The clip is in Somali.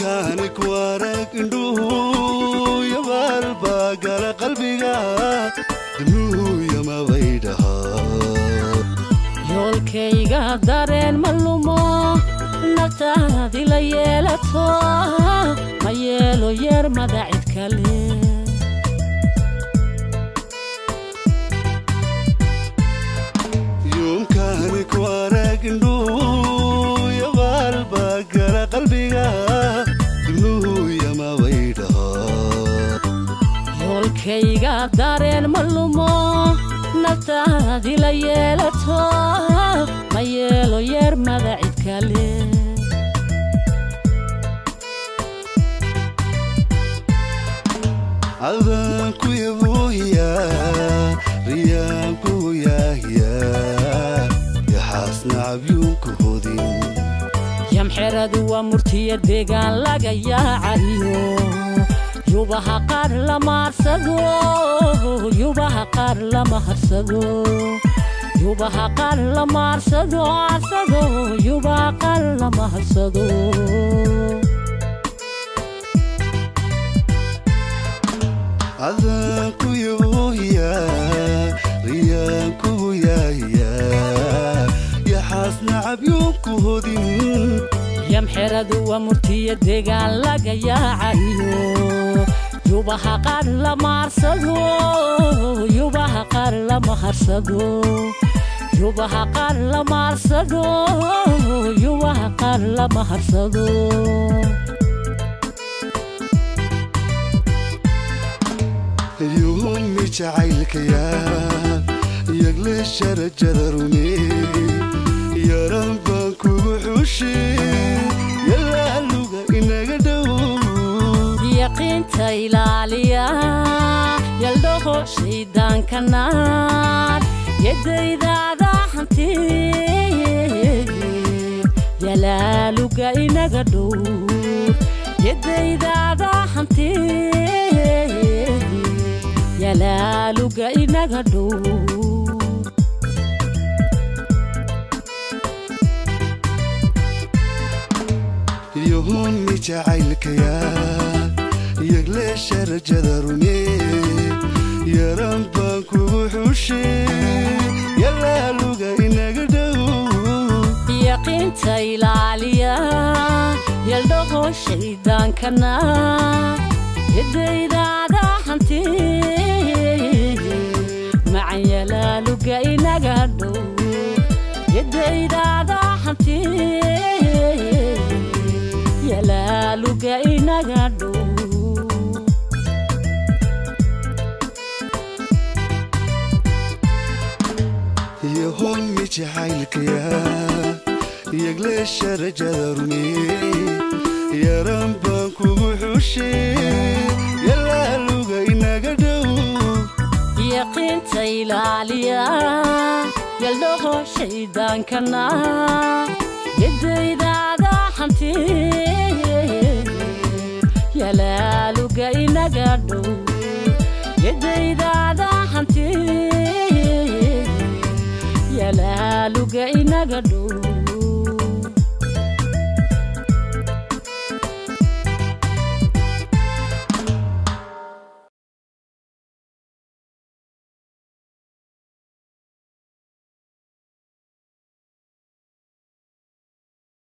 Yumkani ku arag indhuhu yabaalba gala qalbiga dibnuhu yamabay dhahaa. Yoolkayga dareen ma lumo, naftaadii la yeelato, ma yeelo yeer madacid kale. Yumkani ku arag indhuhu yabaalba gala qalbiga dibnuhu yamabay dhahaa. Yoolkayga dareen ma lumo, naftaadii la yeelato, ma yeelo yeer madacid kale. Adaan ku yabuuhiyaa, riyaan ku yaahiyaa, yaxaasna cabyuunku hodin. Yamxeradu waa murtiya deegaan laga yaacayo, yubaha qaar lama harsado, yubaha qaar lama harsado, yubaha qaar lama harsado harsado, yubaha qaar lama harsado. Adaan ku yabuuhiyaa, riyaan ku yaahiyaa, yaxaasna cabyuunku hodin. Yamxeradu waa murtiya deegaan laga yaacayo, yubaha qaar lama harsado, yubaha qaar lama harsado, yubaha qaar lama harsado, yubaha qaar lama harsado. Yuhumi jacaylkayaa yagle sharajada rume, yaran baan kugu xushe, yalaaluga inaga dhow. Yaqiinta ilaaliya, yaldhaho shayddaanka naar, yadaydaada hanti, yalaaluga inaga dhow, yadaydaada hanti, yalaaluga inaga dhow. Yuhumi jacaylkayaa yagle sharajada rume, yaran baan kugu xushe, yalaaluga inaga dhow. Yaqiinta ilaaliya, yaldhaho shayddaanka naar, yadaydaada hanti, macan yalaaluga inaga dhow, yadaydaada hanti, yalaaluga inaga dhow. Yuhumi jacaylkayaa yagle sharajada rume, yaran baan kugu xushe, yalaaluga inaga dhow. Yaqiinta ilaaliya, yaldhaho shayddaanka naar, yadaydaada hanti, yalaaluga inaga dhow.